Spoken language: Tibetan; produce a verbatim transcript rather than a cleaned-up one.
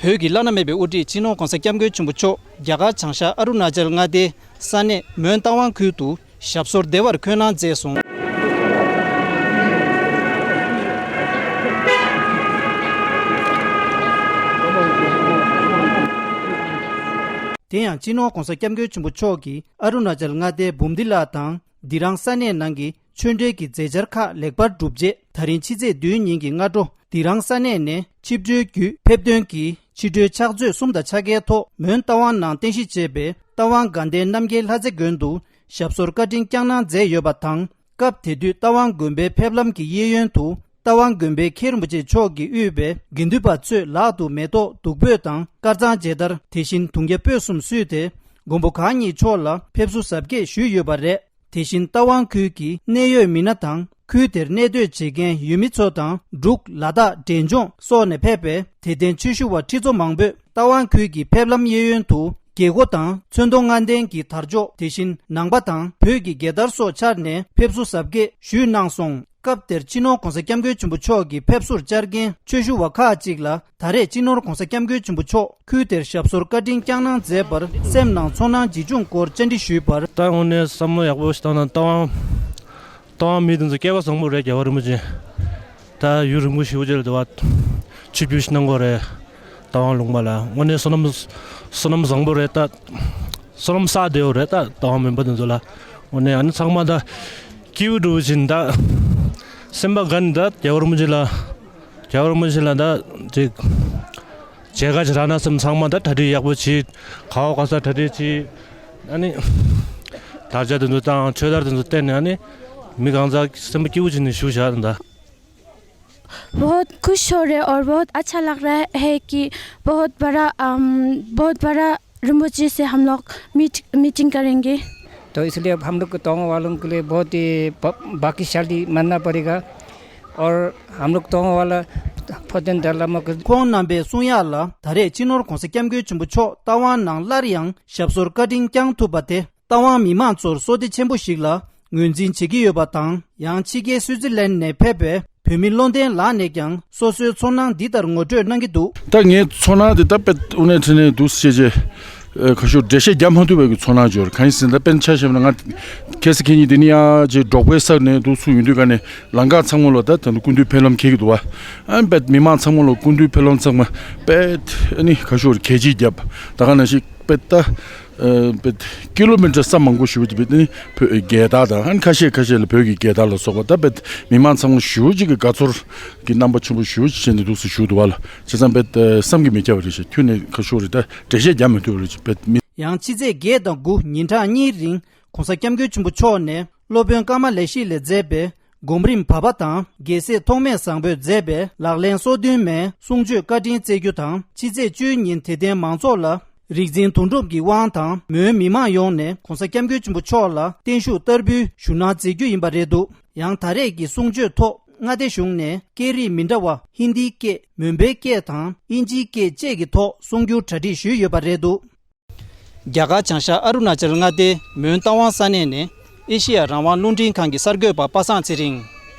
བོད་ཀྱི་བླ་ན་མེད་པའི་དབུ་ཁྲིད་སྤྱི་ནོར་༧གོང་ས་༧སྐྱབས་མགོན་ཆེན་པོ་མཆོག་རྒྱ་གར་བྱང་ཤར་ཨ་རུ་ན་ཅལ་མངའ་སྡེའི་ས་གནས་མོན་རྟ་དབང་ཁུལ་དུ་ཞབས་སོར་བདེ་བར་འཁོད་གནང་མཛད་སོང་། དེ་ཡང་སྤྱི་ནོར་༧གོང་ས་༧སྐྱབས་མགོན་ཆེན་པོ་མཆོག་གིས་ཨ་རུ་ན་ཅལ་མངའ་སྡེའི་འབུམ་སྡེ་ལ་དང་དེ་རིང་ས་གནས་ནང་གི་ཆོས་འབྲེལ་གྱི་མཛད་འཆར་ཁག་ལེགས་པར་གྲུབ་རྗེས། ད་རིང་ཕྱི་ཚེས་བདུན་ཉིན་གྱི་སྔ་དྲོ་དེ་རིང་ས་གནས་ནས་ཆིབས་གྲོལ་བརྒྱུད་ཕེབས་ཐོན་གྱིས་ཕྱི་དྲོའི་ཕྱག་ཚོད་གསུམ་དང་ཕྱེད་ཀའི་ཐོག་མོན་རྟ་དབང་ནང་རྟེན་གཞི་བྱས་པའི་རྟ་དབང་དགའ་ལྡན་རྣམ་རྒྱལ་ལྷ་རྩེ་དགོན་དུ་ཞབས་སོར་བཀའ་དྲིན་བསྐྱངས་གནང་མཛད་ཡོད་པ་དང་། སྐབས་དེ་དུས་རྟ་དབང་དགོན་པའི་ཕེབས་ལམ་གྱི་གཡས་གཡོན་དུ་རྟ་དབང་དགོན་པའི་མཁན་རིན་པོ་ཆེ་མཆོག་གིས་དབུས་པའི་དགེ་འདུན་པ་ཚོས་ལག་ཏུ་མེ་ཏོག་བདུག་སྤོས་དང་དཀར་གཙང་མཇལ་དར། དེ་བཞིན་དུང་རྒྱ་སྤོས་གསུམ་བསུས་ཏེ། མགོན་པོ་གང་ཉིད་མཆོག་ལ་ཕེབས་བསུ་གཟབ་རྒྱས་ཞུས་ཡོད་པ་རེད། དེ་བཞིན་རྟ་དབང་ཁུལ་གྱི་གནད་ཡོད་མི་སྣ་དང་ཁུལ་དེར་གནས་སྡོད་བྱེད་མཁན་ཡུལ་མི་ཚོ་དང་འབྲུག་ལ་དྭགས་འབྲས་ལྗོངས་སོགས་ནས་ཕེབས་པའི་དད་ལྡན་ཆོས་ཞུ་བ་ཁྲི་ཚོ་མང་པོས་རྟ་དབང་ཁུལ་གྱི་ཕེབས་ལམ་གཡས་གཡོན་དུ་རྒྱལ་སྒོ་དང་ཚོན་མདོག་ལྔ་ལྡན་གྱི་དར་ལྕོག་དེ་བཞིན་ནང་པ་དང་བོད་ཀྱི་རྒྱལ་དར་སོགས་འཕྱར་ནས་ཕེབས་བསུ་གཟབ་རྒྱས་ཞུས་གནང་སོང་། སྐབས་དེར་སྤྱི་ནོར་༧གོང་ས་༧སྐྱབས་མགོན་ཆེན་པོ་མཆོག་གི་ཕེབས་བསུར་བཅར་མཁན་ཆོས་ཞུ་བ་ཁག་ཅིག་ལ་ད་རེས་སྤྱི་ནོར་༧གོང་ས་༧སྐྱབས་མགོན་ཆེན་པོ་མཆོག་ཁུལ་དེར་ཞབས་སོར་བཀའ་དྲིན་བསྐྱངས་གནང་མཛད་པར་སེམས་ནང་ཚོར་སྣང་ཇི་བྱུང་སྐོར་བཅར་འདྲི་ཞུས་པར། ད་དངོས་གནས་བསམ་བློ་ཡག་པོ་ཞིག་བཏང་ན་རྟ་དབང་རྟ་དབང་མི་དེ་ཚོ་སྐལ་བ་བཟང་པོ་རེད། རྒྱལ་བ་རིན་པོ་ཆེ་ད་ཡུན་རིང་པོ་ཞེ་པོ་ཅིག་ལ་དེ་བ་ཆིབས་བསྒྱུར་ཞིག་གནང་དགོས་རེད། རྟ་དབང་ལུང་པ་ལ་དངོས་གནས་བསོད་ནམས་བསོད་ནམས་བཟང་པོ་རེད་ད། བསོད་ནམས་བསགས་བསྡད་ཡོད་རེད་ད། རྟ་དབང་མུན་པ་དེ་ཚོ་ལ་དངོས་གནས་ཨ་ནི་ཚང་མ་ད་སྐྱིད་པོ་འགྲོ་བཞིན་ད་སེམས་པ་དགའ་ནས་ད་རྒྱལ་བ་རིན་པོ་ཆེ་ལ་རྒྱལ་བ་རིན་པོ་ཆེ་ལ་ད་ཅིག་མཇལ་ཁ་ཅིག་རག་ན་བསམ། ཚང་མ་ད་གྲ་སྒྲིག་ཡག་པོ་བྱེད། ག་བ་ག་ས་གྲ་སྒྲིག་བྱེད། ཨ་ནི་དར་ཆ་དེ་ཚོ་དང་ཆོས་དར་དེ་ཚོ་བསྟན་ནས་ཨ་ནི་མི་གང་ཟག་སེམས་པ་སྐྱིད་པོ་བྱས་ནས་བཞུགས་བཞག་ད། बहुत खुश हो रहे और बहुत अच्छा लग रहा है कि बहुत बड़ा अम, बहुत बड़ा रिम्पोचे से हम लोग मीट मीटिंग करेंगे। तो इसलिए अब हम लोग को तोंग वालों के लिए बहुत ही ब- भाग्यशाली मानना पड़ेगा। और हम लोग तोंग वाला फतेन दलामा को ཁོང་རྣམ་པས་གསུང་ཡག་ལ། ད་རེས་སྤྱི་ནོར་༧གོང་ས་༧སྐྱབས་མགོན་ཆེན་པོ་མཆོག་རྟ་དབང་ནང་སླར་ཡང་ཞབས་སོར་བཀའ་དྲིན་བསྐྱངས་ཐུབ་པ་དེ་རྟ་དབང་མི་མང་ཚོར་བསོད་བདེ་ཆེན་པོ་ཞིག་ལ་ངོས་འཛིན་བྱེད་ཀྱི་ཡོད་པ་དང་། ཡང་ཕྱི་རྒྱལ་སུའུ་ཙི་ལན་ནས་ཕེབས་པའི་བོད་མི་བློ་ལྡན་ལགས་ནས་ཀྱང་སོ་སོའི་ཚོར་སྣང་འདི་ལྟར་ངོ་སྤྲོད་གནང་གི་འདུག་ད་ངའི་ཚོར་སྣང་དེ་ད་དཔེ་དབུ་ནས་འཕྲིན་ལས་འདུག་ཟེར་བྱས། ཨ། ཁ་ཤོར་འགྲེལ་བཤད་རྒྱག་མ་ཐུབ་པའི་གི་ཚོར་སྣང་འབྱོར། གང་ཡིན་ཟེར་ན་ད་དཔེར་ན་ཆ་བཞག་ན་ང་ཁ་སང་ཁ་ཉིན་འདི་ནས་ཡར་ཅིག་འབྲོག་པའི་སར་ནས་འདུག་ཚུར་ཡོང་དུས་ག་ནས་ལམ་ཁ་ཚང་མ་ལ་ད་ད་ལྟ་སྐུ་མདུན་ཕེབས་ལམ་འཁེལ་གྱི་འདུག་བ། ཨ་ནི་དཔེ་མི་མང་ཚང་མ་ལ་སྐུ་མདུན་ཕེབས་ལམ་ཚང་མ་དཔེ་ཨ་ནི་ཁ་ཤོར་གད་ཕྱིས་བརྒྱབ། ད་ག་ནང་བཞིན་དཔེ་ད་ཨ་དཔེ་ཀི་ལོ་མི་ཊར་ས་མང་པོ་ཞེ་པོ་ཅིག་དཔེ་ཨ་ནི་བོད་རྒྱལ་དར་དང་ཨ་ནི་ཁ་ཤས་ཁ་ཤས་ལ་བོད་ཀྱི་རྒྱལ་དར་ལ་སོགས་པ་ད་དཔེ་མི་མང་ཚང་མ་ཞེ་པོ་ཅིག་གི་དགའ་ཚོར་གྱི་རྣམ་པ་ཆེན་པོ་ཞེ་པོ་ཅིག་བྱས་ནས་འདུག་སེ་བཞུགས་འདུག་བ་ལ། བྱས་ཙང་དཔེ་ཨ་བསམ་གྱིས་མི་ཁྱབ་པ་རེད་ཤག་ཁྱོན་ནས་ཁ་ཤོར་རེད། ད་འགྲེལ་བཤད་རྒྱག་མི་ཐུབ་པ་རེད་ཤག་དཔེ་མི། ཡང་ཕྱི་ཚེས་བརྒྱད་དང་དགུ་ཉིན་གྲངས་གཉིས་རིང་༧གོང་ས་༧སྐྱབས་མགོན་ཆེན་པོ་མཆོག་ནས་སློབ་དཔོན་ཀ་མ་ལེ་ཤི་ལས་མཛད་པའི་སྒོམ་རིམ་བར་པ་དང་རྒྱལ་སྲས་ཐོགས་མེད་བཟང་པོས་མཛད་པའི་ལག་ལེན་སོ་བདུན་མའི་གསུང་ཆོས་བཀའ་དྲིན་སྩལ་རྒྱུ་དང་། ཕྱི་ཚེས་བཅུའི་ཉིན་དད་ལྡན་མང་ཚོགས་ལ་རིག་འཛིན་དོན་གྲུབ་ཀྱི་དབང་དང་། མོན་མི་མང་ཡོངས་ནས་༧གོང་ས་༧སྐྱབས་མགོན་ཆེན་པོ་མཆོག་ལ་བརྟན་བཞུགས་བསྟར་འབུལ་ཞུ་གནང་མཛད་རྒྱུ་ཡིན་པ་རེད་འདུག་ཡང་ད་རེས་ཀྱི་གསུང་ཆོས་ཐོག་མངའ་སྡེ་གཞུང་ནས་སྐད་རིགས་མི་འདྲ་བ་ཧིན་དིའི་སྐད། མོན་པའི་སྐད་དང་དབྱིན་ཇིའི་སྐད་བཅས་ཀྱི་ཐོག་གསུང་སྒྱུར་གྲ་སྒྲིག་ཞུས་ཡོད་པ་རེད་འདུག་རྒྱ་གར་བྱང་ཤར་ཨ་རུ་ན་ཅལ་མངའ་སྡེའི་མོན་རྟ་དབང་ས་གནས་ནས་ཨེ་ཤེ་ཡ་རང་དབང་རླུང་འཕྲིན་ཁང་གི་གསར་འགོད་པ་པ་སངས་ཚེ་རིང་།